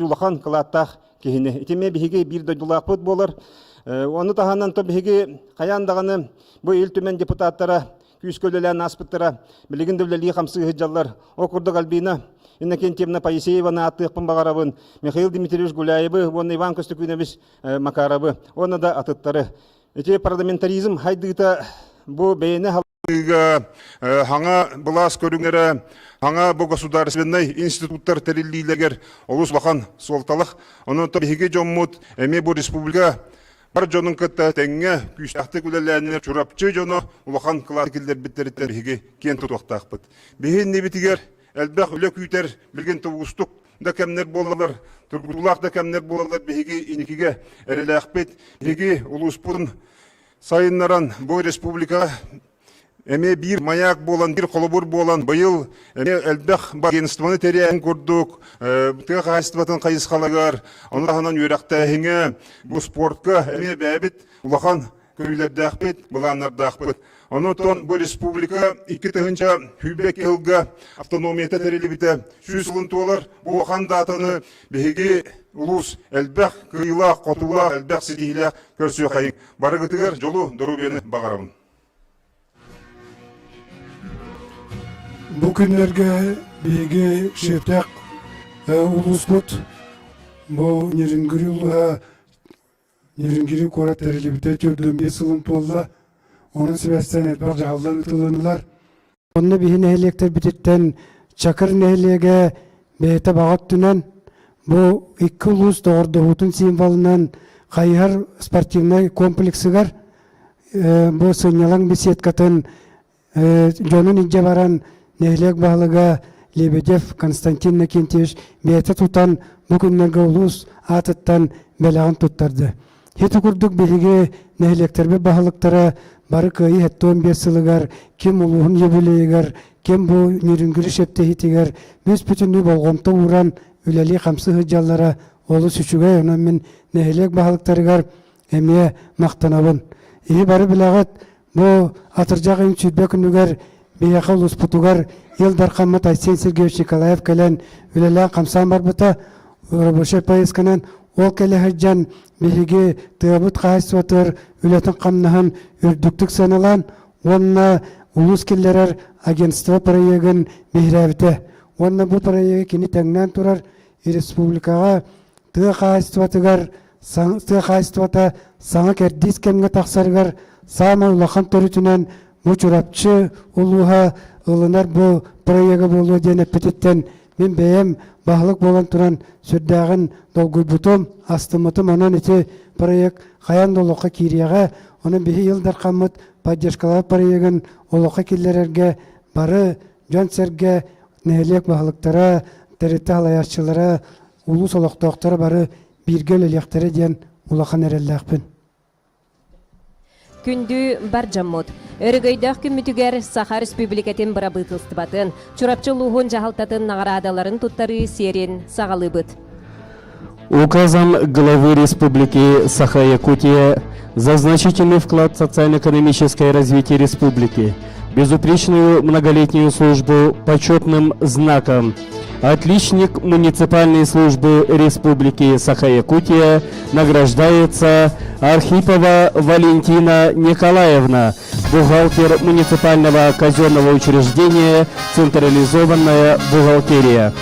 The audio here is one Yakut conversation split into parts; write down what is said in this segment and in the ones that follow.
Улахан кылааттаах киһини. Итимэ биһиги биир дойдулаахпыт буолар. Ону таһынан то биһиги хайаан даҕаны бу Ил Түмэн депутаттара күүскэ үлэлээн ааспыттара, билигин да үлэлии хамсыы сылдьаллар. Ол курдук Альбина Иннокентьевна Поисееваны ааттыахпын баҕарабын, Михаил Дмитриевич Гуляевы уонна Иван Костюкинович Макаровы уонна да атыттары. Ити парламентаризм хайдыыта бу бэйэни Хаҥа былаас көрүҥнэрэ, хаҥа бу государственнай институттар тэриллиилэригэр олус улахан суолталаах. Онон биһиги дьоммут эмиэ бу республика бар дьонун кытта тэҥҥэ күүстээхтик үлэлээннэр Чурапчы дьоно улахан кылааты киллэрбиттэриттэн биһиги киэн тутуохтаахпыт. Биһи иннибитигэр элбэх үлэ күүтэр, билигин уустук да кэмнэр буолаллар, тургутуулаах да кэмнэр буолаллар биһиги инникигэ эрэлээхпит. Биһиги улууспутун сайыннаран бу республика эмиэ биир маяк буолан, биир холобур буолан, быйыл эмиэ элбэх агентствоны тэрийэн курдук тыа хаһаайыстыбатын хайысхаларыгар, ону таһынан үөрэхтээһиҥэ, бу спортка эмиэ бэйэбит улахан көрүүлэрдээхпит, былааннардаахпыт. Онон бу республика 2022 сылга автономията тэриллибитэ 100 сылын туолар. Бу улахан даатаны биһиги улуус элбэх кыайыылаах, хотуулаах, элбэх ситиһиилээх көрсүөххэйиҥ. Барыгытыгар дьолу, доруобуйаны баҕарабын. Бу күннэргэ биһиги Шептэх улууспут бу Нерюнгри улууһа Нерюнгри куорат тэриллибитэ 45 сылын туолла. Онон сибээстээн элбэх дьаһаллар ыытылыннылар. Онно биһи нэһилиэктэрбититтэн Чакыр нэһилиэгэ бэйэтэ баҕа өттүнэн бу икки улуус доҕордоһуутун символунан хайыһар спортивнай комплексыгар бу сынньалаҥ беседкатын дьонун илдьэ баран нэһилиэк баһылыга Лебедев Константин Накентьевич бэйэтэ тутан бу күннэргэ улуус аатыттан бэлэҕин туттарды. Ити курдук биһиги нэһилиэктэрбит баһылыктара бары Кыайыы 75 сылыгар ким улууһун юбилейыгар, ким бу Нерюнгри шептэһиитигэр бүс-бүтүннүү болҕомто ууран үлэлии-хамсыы сылдьаллара олус үчүгэй. Онон мин нэһилиэк баһылыктарыгар эмиэ махтанабын. Иһи бары билэҕит, бу атырдьах ыйын 20 күнүгэр биһиэхэ улууспутугар Ил Дархаммыт Айсен Сергеевич Николаев кэлэн үлэлээн-хамсаан барбыта. Рабочай поездканан ол кэлэ сылдьан биһиги тыабыт хаһаайыстыбатыгар үлэтин-хамнаһын үрдүктүк сыаналаан уонна улуус киллэрэр агентство проегын биһирээбитэ. Уонна бу проегы кини тэҥнээн турар республикаҕа тыа хаһаайыстыбатыгар тыа хаһаайыстыбата саҥа кэрдиис кэмҥэ тахсарыгар саамай улахан төрүтүнэн бу Чурапчы улууһа ылынар бу проега буолуо диэн эппититтэн мин бэйэм баһылык буолан туран сүрдээҕин долгуйбутум, астыммытым. Онон ити проект хайаан да олоххо киириэҕэ. Онон биһи Ил Дархаммыт поддержкалаах проегын олоххо киллэрэргэ бары дьон-сэргэ, нэһилиэк баһылыктара, тэрилтэ салайааччылара, улуус олохтоохторо бары бииргэ үлэлиэхтэрэ диэн улахан эрэллээхпин. Күндү бар дьоммут! Өрөгөйдөөх күммүтүгэр Саха Республикатын бырабыытылыстыбатын, Чурапчы улууһун дьаһалтатын наҕараадаларын туттарыы сиэрин саҕалыыбыт. Указом главы Республики Саха-Якутия за значительный вклад в социально-экономическое развитие республики, безупречную многолетнюю службу почетным знаком Отличник муниципальной службы Республики Саха-Якутия награждается Архипова Валентина Николаевна, бухгалтер муниципального казенного учреждения «Централизованная бухгалтерия».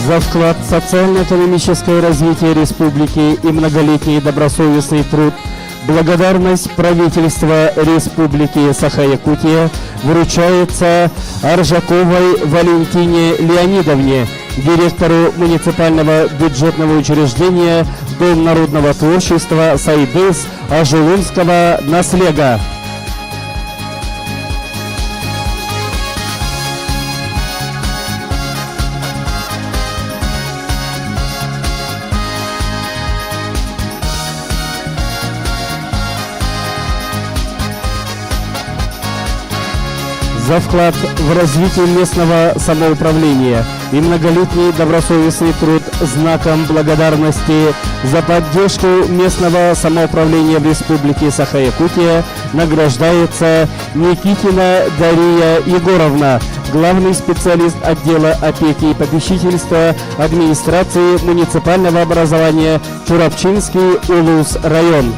За вклад в социально-экономическое развитие республики и многолетний добросовестный труд Благодарность правительства Республики Саха-Якутия вручается Аржаковой Валентине Леонидовне, директору муниципального бюджетного учреждения Дом народного творчества Сайдыс Ажулунского наслега. За вклад в развитие местного самоуправления и многолетний добросовестный труд знаком благодарности за поддержку местного самоуправления в Республике Саха-Якутия награждается Никитина Дарья Егоровна, главный специалист отдела опеки и попечительства администрации муниципального образования Чурапчинский Улус район.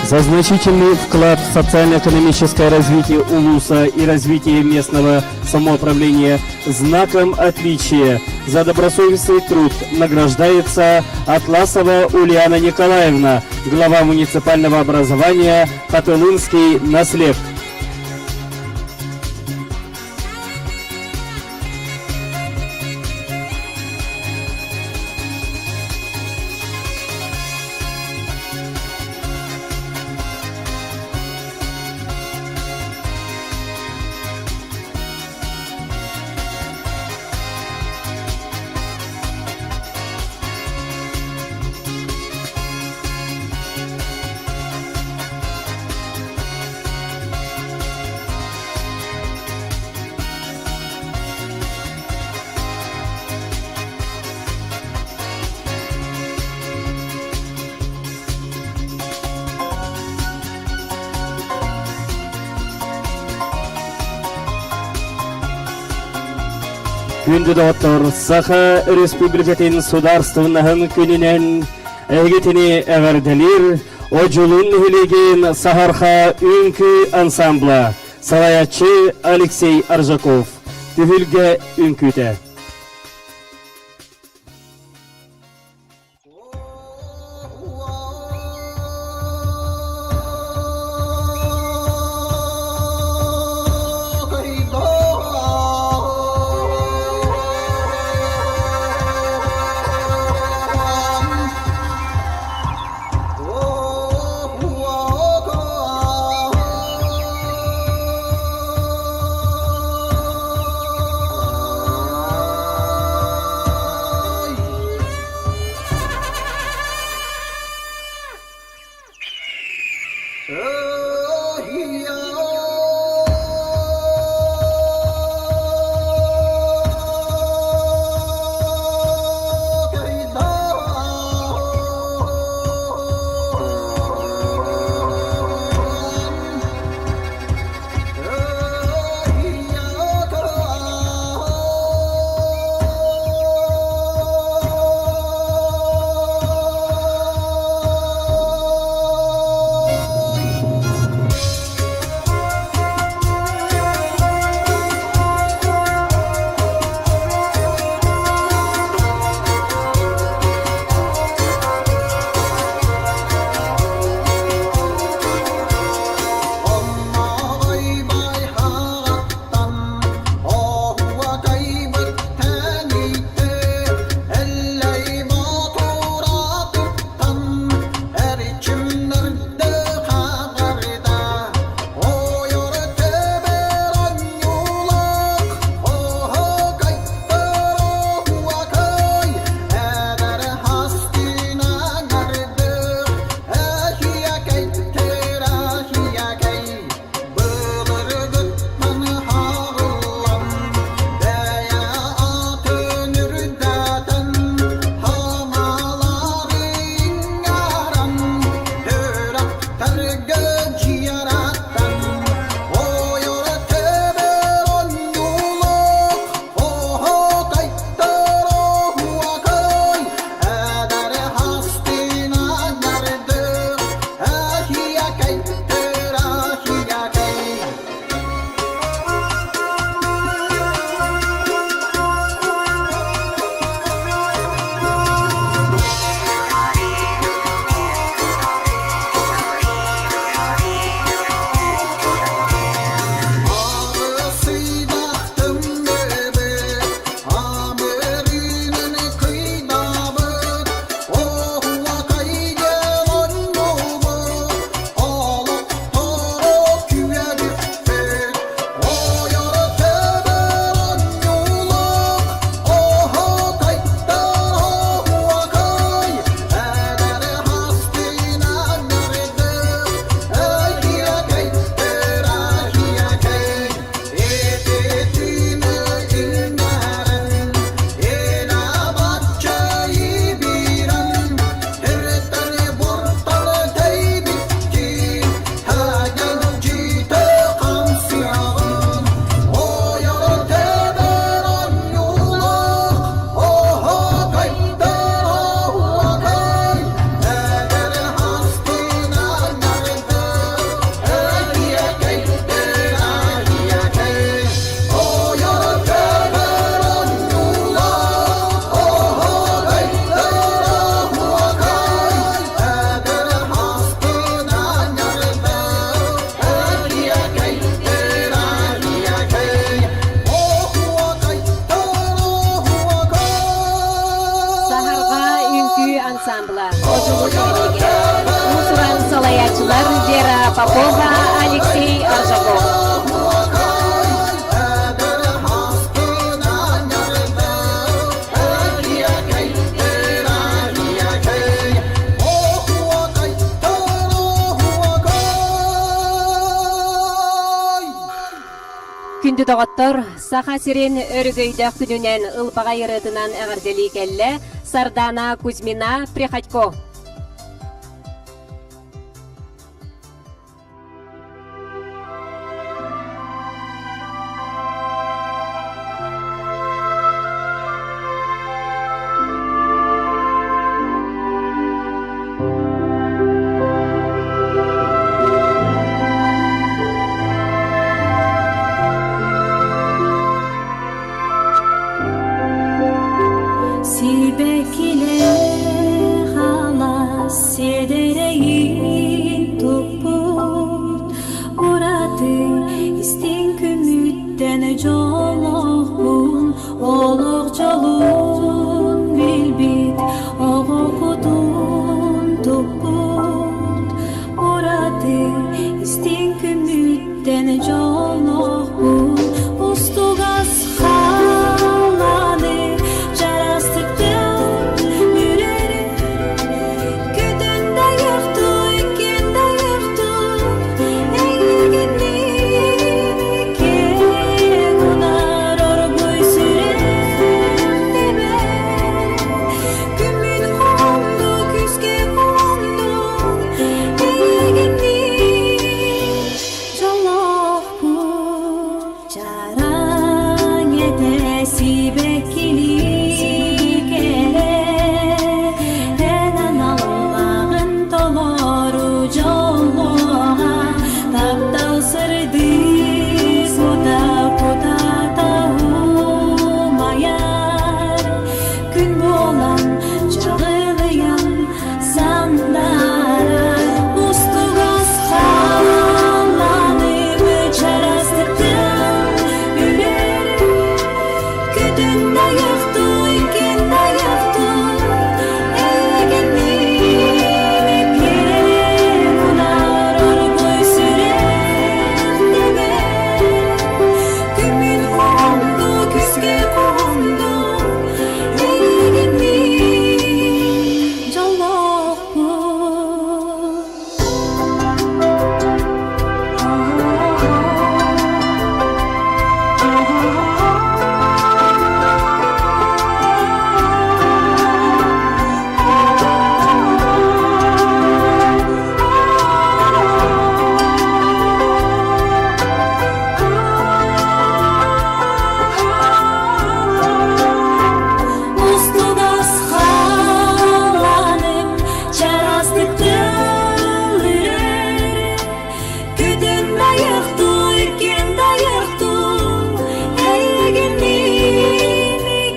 За значительный вклад в социально-экономическое развитие Улуса и развитие местного самоуправления знаком отличия за добросовестный труд награждается Атласова Ульяна Николаевна, глава муниципального образования Хатылынский наслед. Күндү доҕоттор, Саха Республикатын судаарыстыбаннаһын күнүнэн эһигитини эҕэрдэлиир Одьулуун нэһилиэгин Саһарха үҥкүү ансамбла, салайааччы Алексей Аржаков, Түһүлгэ үҥкүүтэ. Уус-уран салайааччылар Вера Попова, Алексей Аржаков. Күндү доҕоттор, Саха сирин өрөгөйдөөх күнүнэн ылбаҕай ырыатынан эҕэрдэлии кэллэ Сардана Кузьмина Приходько. Сибэккилэр алаас сиэдэрэйин туппут ураты истиҥ күммүттэн дьоллоохпун олох дьолун билбит оҕо кутун туппут ураты истиҥ күммүттэн дьоллоохпун устугас халлааны чарастыктан үрэрин күтүн дайыхтуу иккин дайыхтуу эйигинниин киэҥ унаар оргуй сүрэх тэбэр күммүн хоһонду күүскэ хоһонду эйигинниин дьоллоохпун чараҥ этэ сибэккилии кэрэ эн аналлааҕын толору дьоллуоҕа таптал сырдык кута кутата умайар күн буолан чаҕылыйан сандаарар устугас халлааным чарастыктан үрэр күтүн дайахтуу иккин дайахтуу эйигинниин киэн унаар оргуй сүрэх тэбэр күммүн хоһонду күскэ хоһонду эйигинниин дьоллоохпун. Устугас халаным чарастык тыл үрэр Күтүн дайыктуу иккин дайыктуу эйигинниин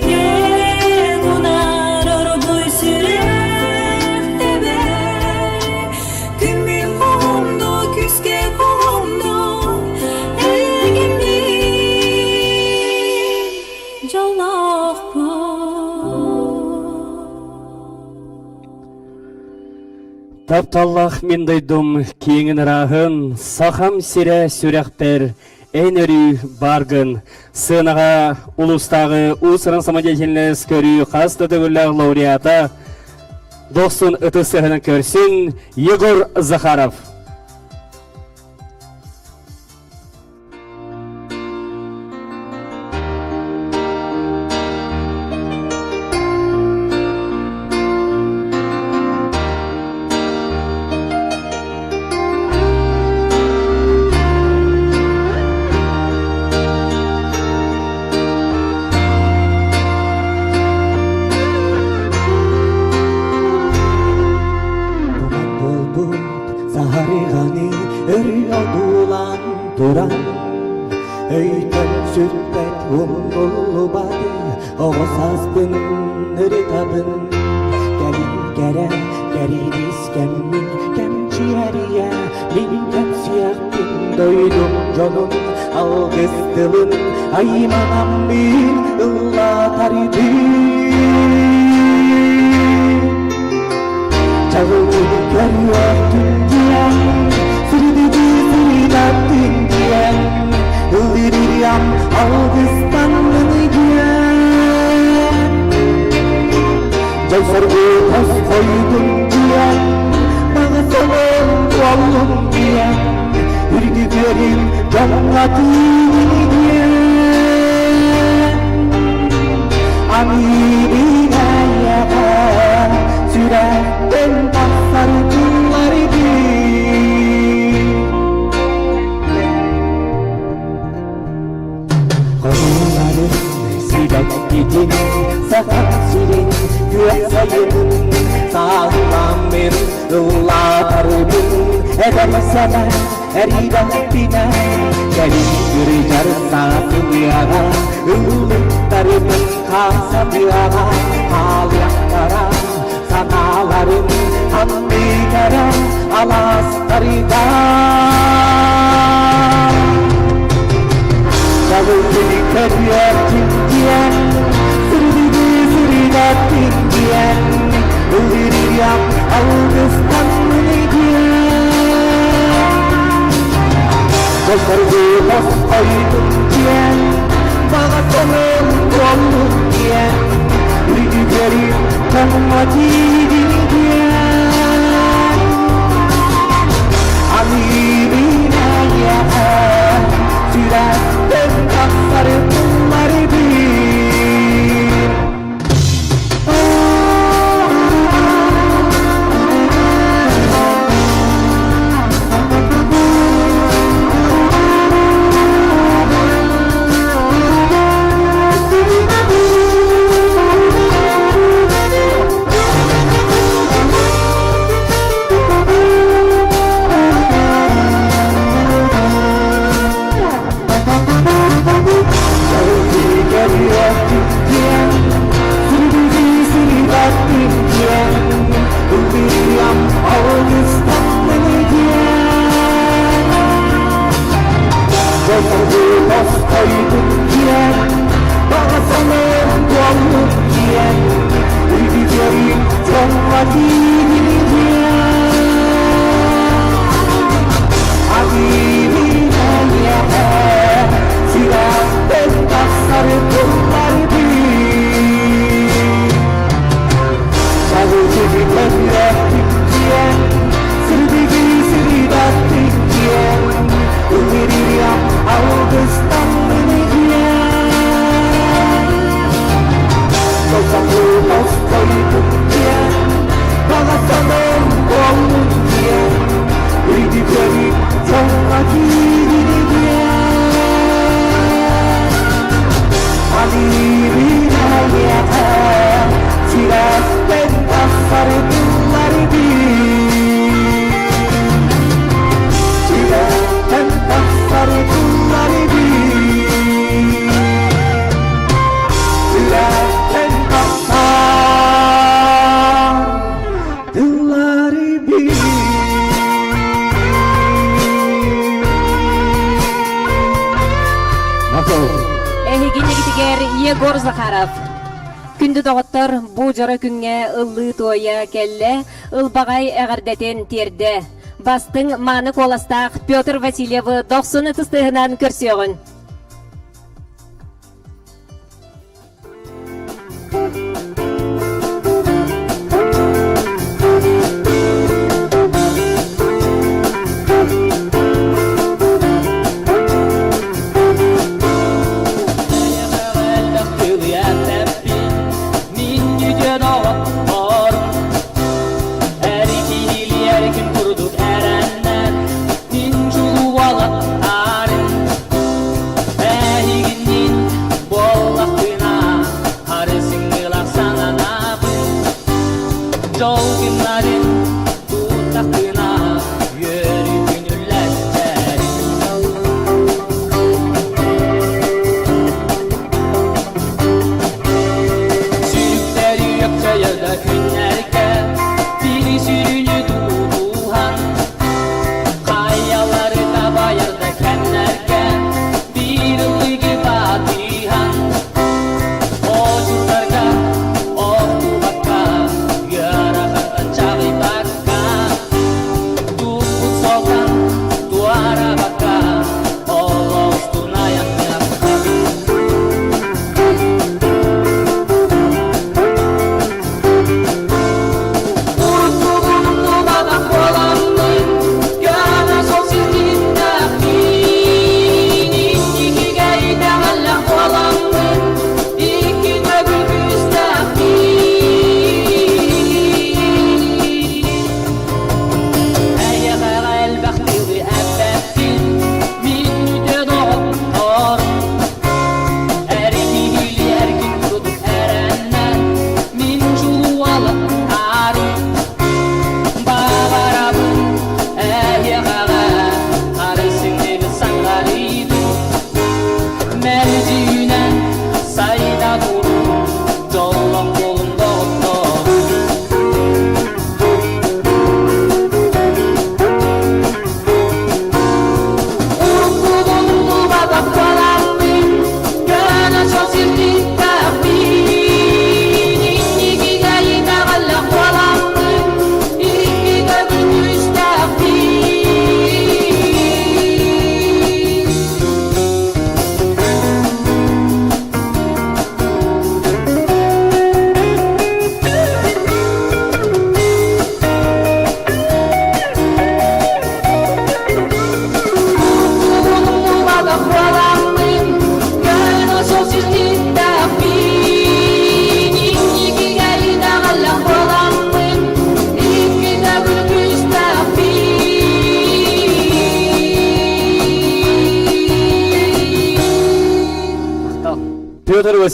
кээн унаар оргуй сүрэх тэбэр Күммүн хоһумну күскэ хоһумну эйигинниин дьоллоохпун. Тапталлаах мин дойдум киэҥин ырааһын, сахам сирэ сүрэхпэр эн өрүү бааргын. Сыанаҕа улуустааҕы уус-уран самодеятельность көрүү хас да төгүллээх лауреата дохсун ытыс сыһынан көрсүн Егор Захаров. Туман буолбут саһарҕаны өрүү одуулаан туран Өйтөн сүппэт умнуллубат оҕо сааспын ырытабын Кэлин кэрэ кэриэс кэммин кэмчиэрийэ мин кэпсиэхпин дойдум дьонун алгыс тылын айманаммын ыллатардым. Дьол-соргу тосхойдун диэн, баҕа санаам туоллун диэн, үрдүгэрин дьоҥҥо тиийдин диэн. Аныыбын эйиэхэ сүрэхтэн тахсар тылларбын. Хонууларын сибэккитин, саха сирин күөх сайынын саалламмын ыллаатарбын эдэр сэмэ эриибэппинэ кэлин кырдьар саатыныаҕа ыллыктарбын хаасатыаҕа хаалыахтара санааларым анныгара алаастарыгар Дабылдыны көрүөхтүн диэн, сырдыгы сырдаттын диэн, ыллырыам алгыстаннын диэн. Дьоллоргу тосхойдун диэн, баҕа санаам туоллун диэн, үрдүгэр тоҥмо тиийдин диэн. Аныыбын эйиэхэ сүрэхтэн тахсар тылларбын. Эһигиннигитигэр Егор Захаров. Күндү доҕоттор, бу дьоро күҥҥэ ыллыы-туойа кэллэ, ылбаҕай эҕэрдэтин тиэрдэ. Бастыҥ мааны куоластаах Петр Васильевы дохсун ытыс тыаһынан көрсүөҕүн. Элбэх тылыйа Мин үтүө доҕотторум Эрикиһилиэр ким курдук эрэннэр Мин чулуу уолаттарым.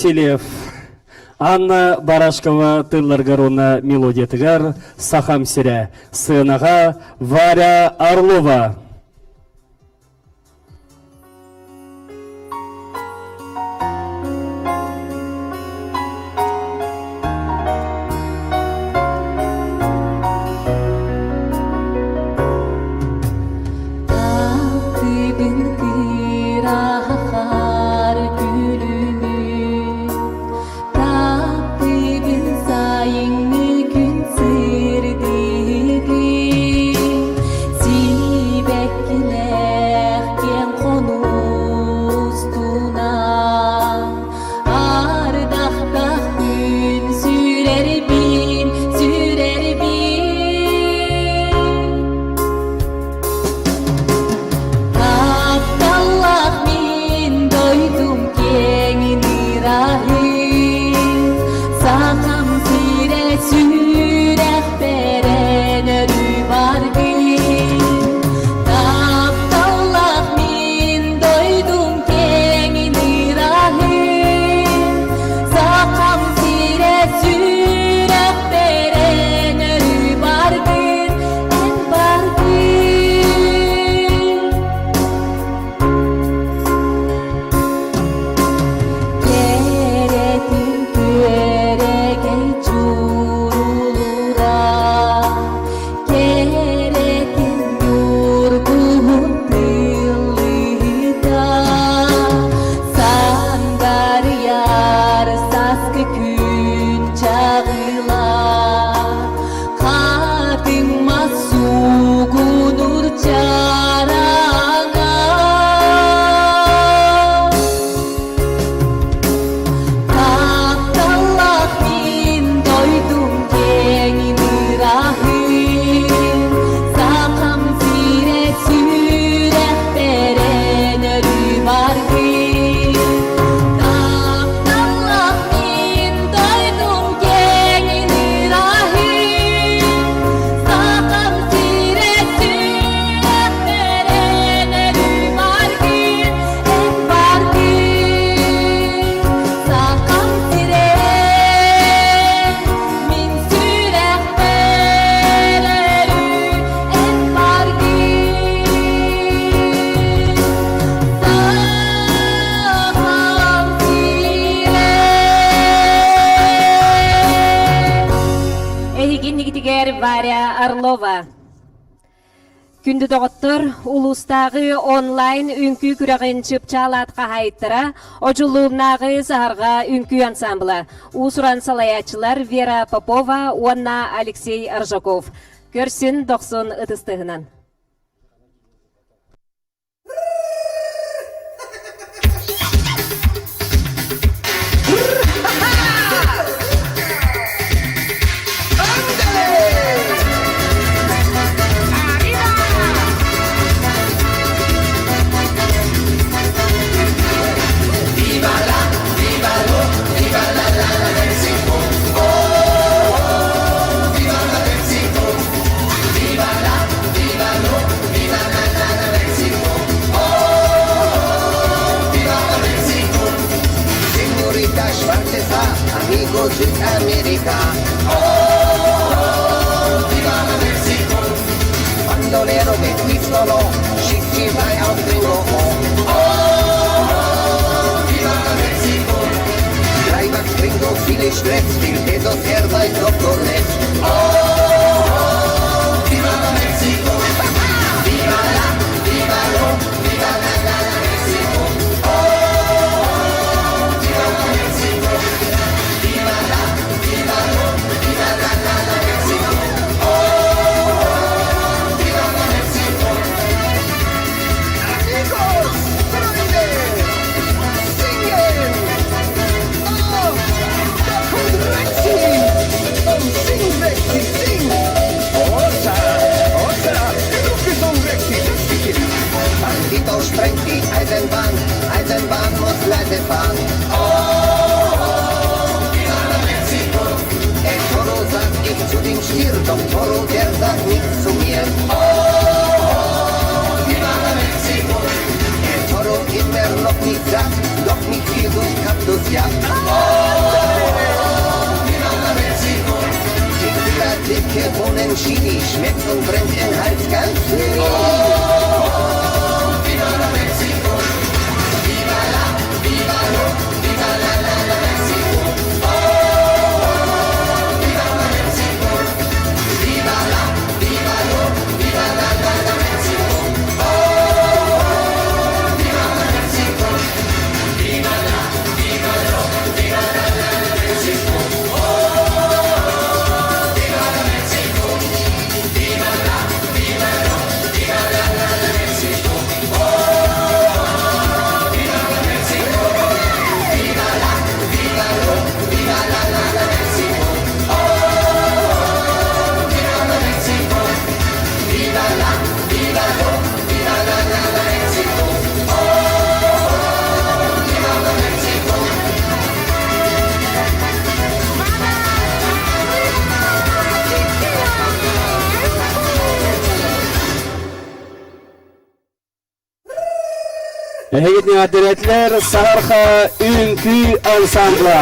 Васильев, Анна Барашкова тылларыгар уонна мелодиятыгар Сахам сирэ, сыанаҕа Варя Орлова. Таптыыбын кыраһахар күлүмүн, Таптыыбын сайыҥҥы күн сырдыгын, Сибэккилээх киэҥ хонустунан, Ардахтах күн сүрэрбин, сүрэрбин. Тапталлаах мин дойдум киэҥин ыраһын, Сахам сирэ сүрэхпэр эн өрүү баргын. Тапталлаах мин дойдум киэҥин ыраһын, Сахам сирэ сүрэхпэр эн өрүү баргын, эн баргын. Кэрэтин күөрэгэй чурулура, Кэрэтин ньургуһун тыллыыта, Сандарыйар сааскы күн чаҕыла, Хатыҥ мас суугунур чараҥа. Тапталлаах мин дойдум киэҥин ыраһын, Сахам сирэ сүрэхпэр эн өрүү баргын. Тапталлаах мин дойдум киэҥин ыраһын, Сахам сирэ сүрэхпэр эн өрүү баргын, эн баргын. Сахам сирэ мин сүрэхпэр өрүү эн баргын. Сахам сирэ. Эһигин нигитигэр Варя Орлова. Күндү доҕоттор, улуустааҕы онлайн үҥкүү күрэҕин чыпчаалаат хаһаайыттара Одьулууннааҕы Саһарҕа үҥкүү ансамбла, уус-уран салайааччылар Вера Попова уонна Алексей Аржаков. Көрсүн дохсун ытыстыһынан. Señorita Schwarze amigos de América. Oh, viva la Mexico. Bandolero mit Pistolo, schickt die bei auf Gringo. Oh, viva la Mexico. Dreimax Gringo, viele Stress, viel Pesos, er sei Doktor Nett. Oh, viva la Mexico. Viva la, viva lo, viva la la la Mexico. Oh, viva la Mexico. Viva la, viva lo, viva la la la Mexico. Oh, viva la Mexico. Amigos, Freunde, singen. Oh, da kommt Rexy. Und sing, Rexy, sing. Osa, Osa, genug gesungen, Rexy, setz dich hin. Bandito sprengt die Eisenbahn, Eisenbahn muss leise fahren. Oh, viva la Mexico. El Toro sag ich zu dem Stier, doch Toro, der sagt nichts zu mir. Oh, viva la Mexico. El Toro immer noch nicht satt, doch nicht viel durch Kaktusjagd. Oh, Kein Chili schmeckt und brennt im Hals ganz viel. Oh, viva la Mexico! Viva la, viva lo, viva la la la Mexico! Oh, viva la Mexico! Viva la, viva lo, viva la la la Mexico! Oh, viva la Mexico! Viva la, viva lo, viva la la la Mexico! Oh, viva la Mexico! Viva la, viva lo, viva la la la Mexico! Oh, viva la Mexico! Viva la, viva lo, viva la la la Mexico! Oh, viva la Mexico! Viva la, viva lo, viva la la la Mexico! Oh, viva la Mexico! Эһигитин эҕэрдэлээтилэр Саһарха үҥкүү ансамбла.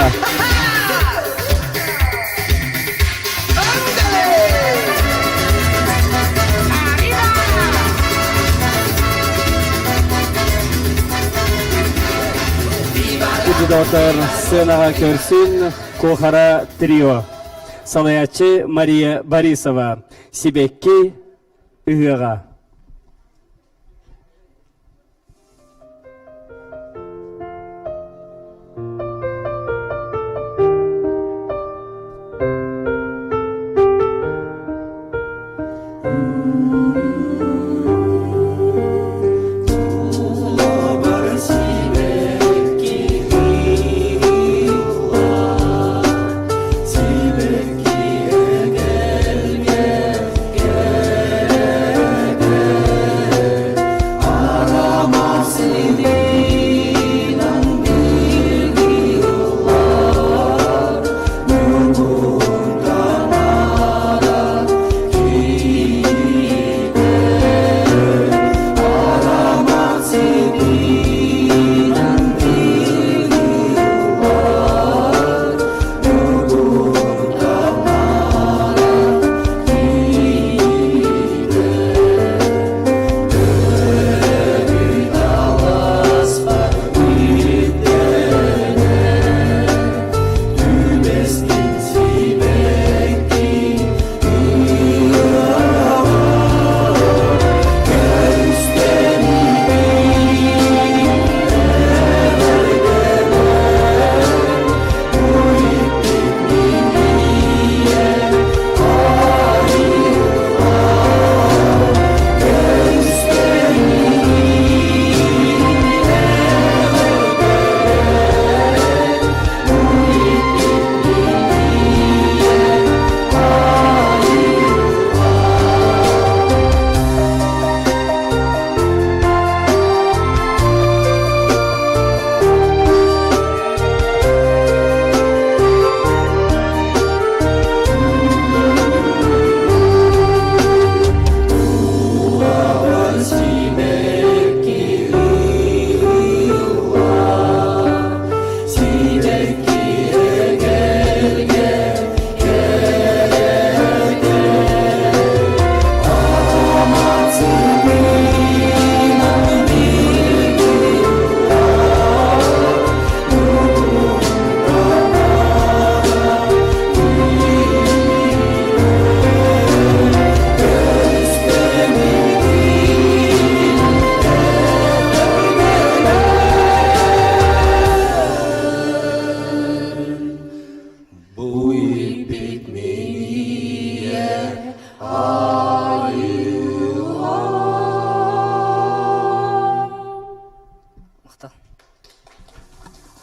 Кудудотор сценаҕа көрсүн Куохара трио. Салайааччы Мария Борисова. Сибэкки ыһыаҕа.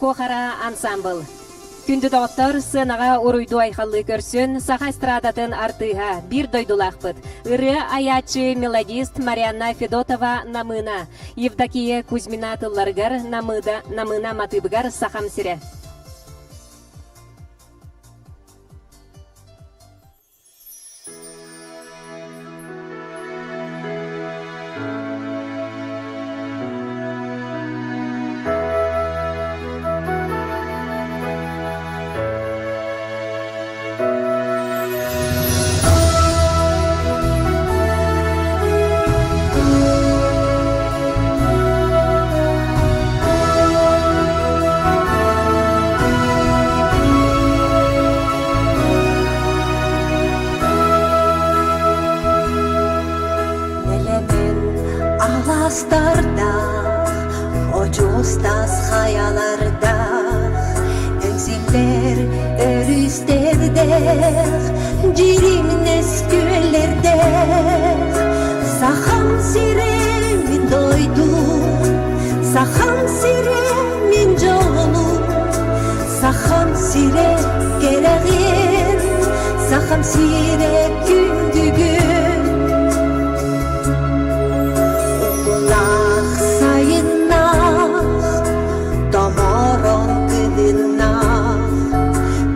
Куохара ансамбл. Күндү доҕоттор, сыанаҕа уруйду айхаллыы көрсүн, саха эстрадатын артыыһа, биир дойдулаахпыт, ырыа айааччы мелодист Марианна Федотова Намыына, Евдокия Кузьмина тылларыгар Намыда, Намыына матыыбыгар Сахам сирэ. Алаастардаах, очуостас хайалардаах, эҥсиллэр өрүстэрдээх, дьиримнэс күөллэрдээх. Сахам сирэ мин дойдум, Сахам сирэ мин дьолум, Сахам сирэ кэрэҕин, Сахам сирэ күндүгүн. Укулаах сайыннаах, томорон кыһыннаах,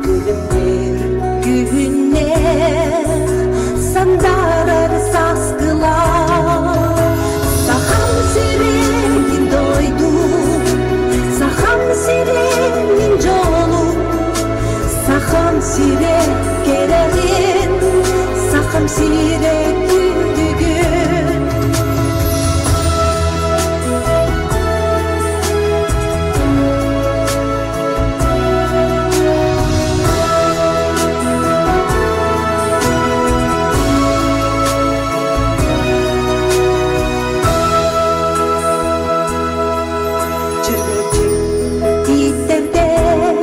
күлүмнүүр күһүннээх, сандаарар сааскылаах. Сахам сирин дойдум, Сахам сирин дьолум, Сахам сирэ кэрэҕин, Сахам сирэ күндүгүн. Чөргөччү тииттэрдээх,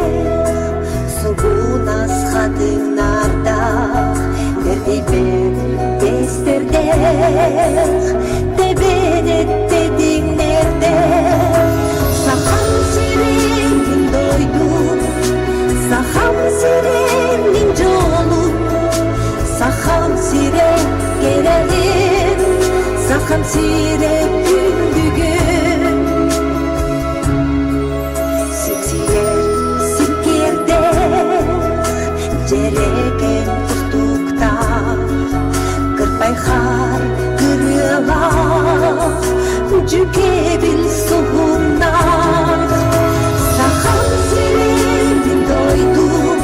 сугунас хатыҥнардаах, бэрдийбэт бэстэрдээх, тэбэнэт тэтиҥнэрдээх. Сахам сирин мин дойдум, Сахам сирин мин дьолум, Сахам сирэ кэрэҕин, Сахам сирэ күндүгүн. Сиксийэр сиккиэрдээх, дьэрэкээн кустуктаах, кырпай хаар кырыалаах, дьүкэбил суһуннаах. Сахам сирин мин дойдум,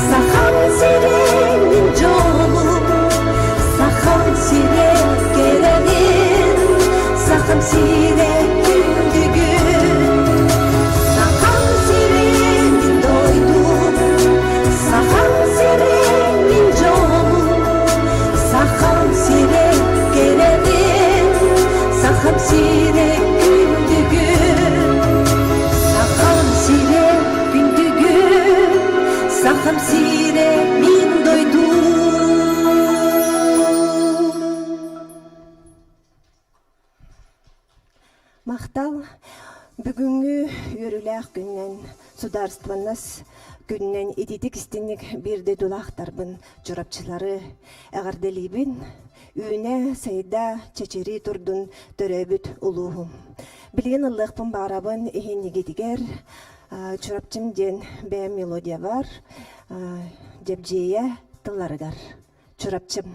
Сахам сирин мин дьолум, Сахам сирэ кэрэҕин, Сахам сирэ күндүгүн. Сахам сирин мин дойдум, Сахам сирин мин дьолум, Сахам сирэ кэрэҕин, Сахам сирэ күндүгүн. Сахам сирэ күндүгүн, Сахам сирэ мин дойдум. Махтал бүгүҥҥү үөрүүлээх күнүнэн судаарыстыбаннас күнүнэн итиитик истиҥник биир дойдулаахтарбын чурапчылары эҕэрдэлиибин. Үүнэ, сайда, чэчирии турдун төрөөбүт улууһум. Билигин ыллыахпын баҕарабын иһиннигитигэр Чурапчым диэн бэйэм мелодия бар, Дьэбдьиэйэ тылларыгар. Чурапчым.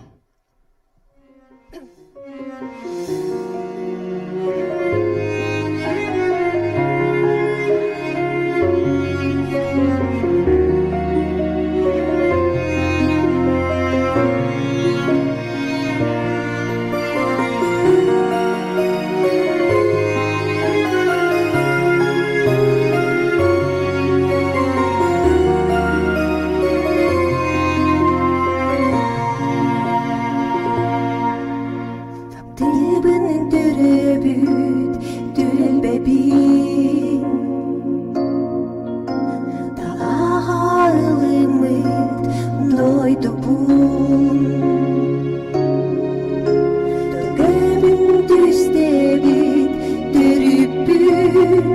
Таптыыбын төрөөбүт түөлбэбин Талаҕалыммыт дойдубун Төкөбүн түстэбит төрүппүн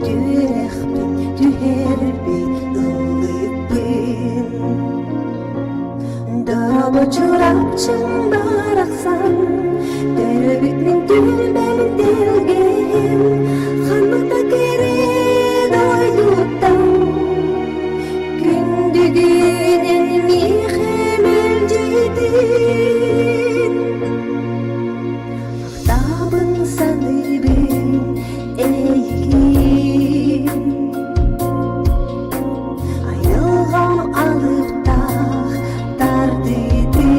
Түөрэхпин түһэрбит ыллыкпын Дорообо Чурапчым барахсан, төрөөбүт мин түөлбэм тэлгэһэм, ханнык да кэрэ дойдуттан күндүгүнэн миэхэ мэлдьитин. Ахтабын саныыбын эйигин Айылҕам алыптаах тардыытын.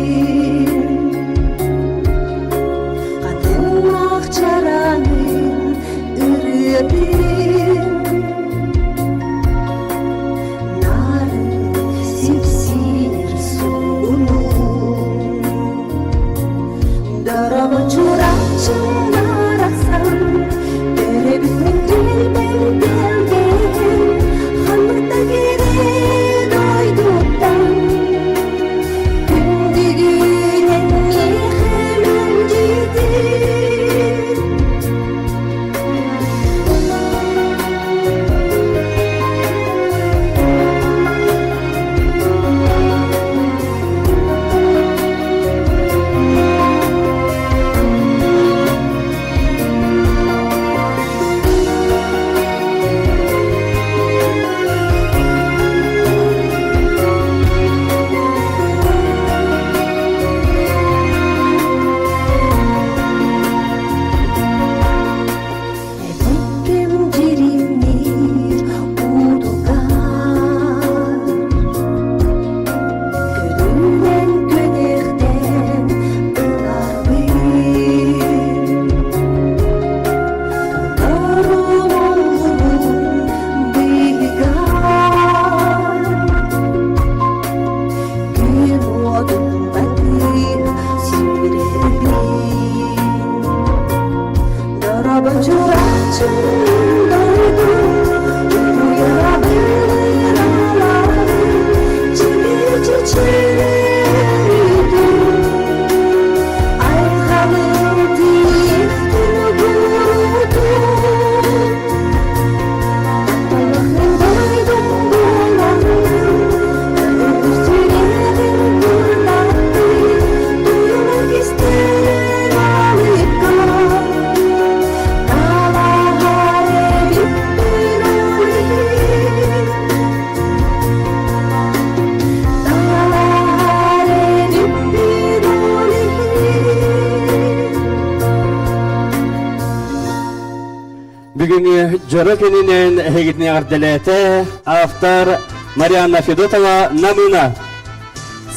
Бүгүҥҥү дьоро күнүнэн эһигитини эҕэрдэлээтэ автор Марианна Федотова Намына.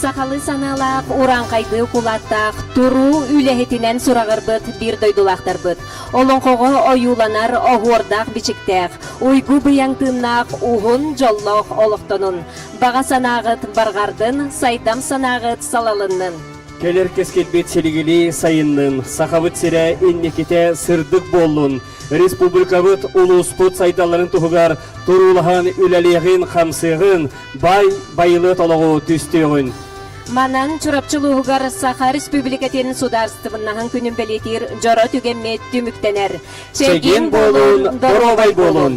Сахалыы санаалаах, урааҥхайдыы кулааттаах, туруу үлэһитинэн сураҕырбыт биир дойдулаахтарбыт. Олоҥхоҕо ойууланар оһуордаах бичиктээх, уйгу быйаҥ тыыннаах уһун дьоллоох олохтонун. Баҕа санааҕыт барҕардын, сайдам санааҕыт салалыннын. Кэлэр кэскилбит силигилии сайыннын, Сахабыт сирэ инникитэ сырдык буоллун, республикабыт, улууспут сайдалларын туһугар туруулаһан үлэлиэҕин-хамсыаҕын, баай байылыат олоҕу түстүөҕүн. Манан Чурапчы улууһугар Саха Республикатын судаарыстыбаннаһын күнүн бэлиэтиир дьоро түгэммит түмүктэнэр. Чэгиэн буолун, доруобай буолун!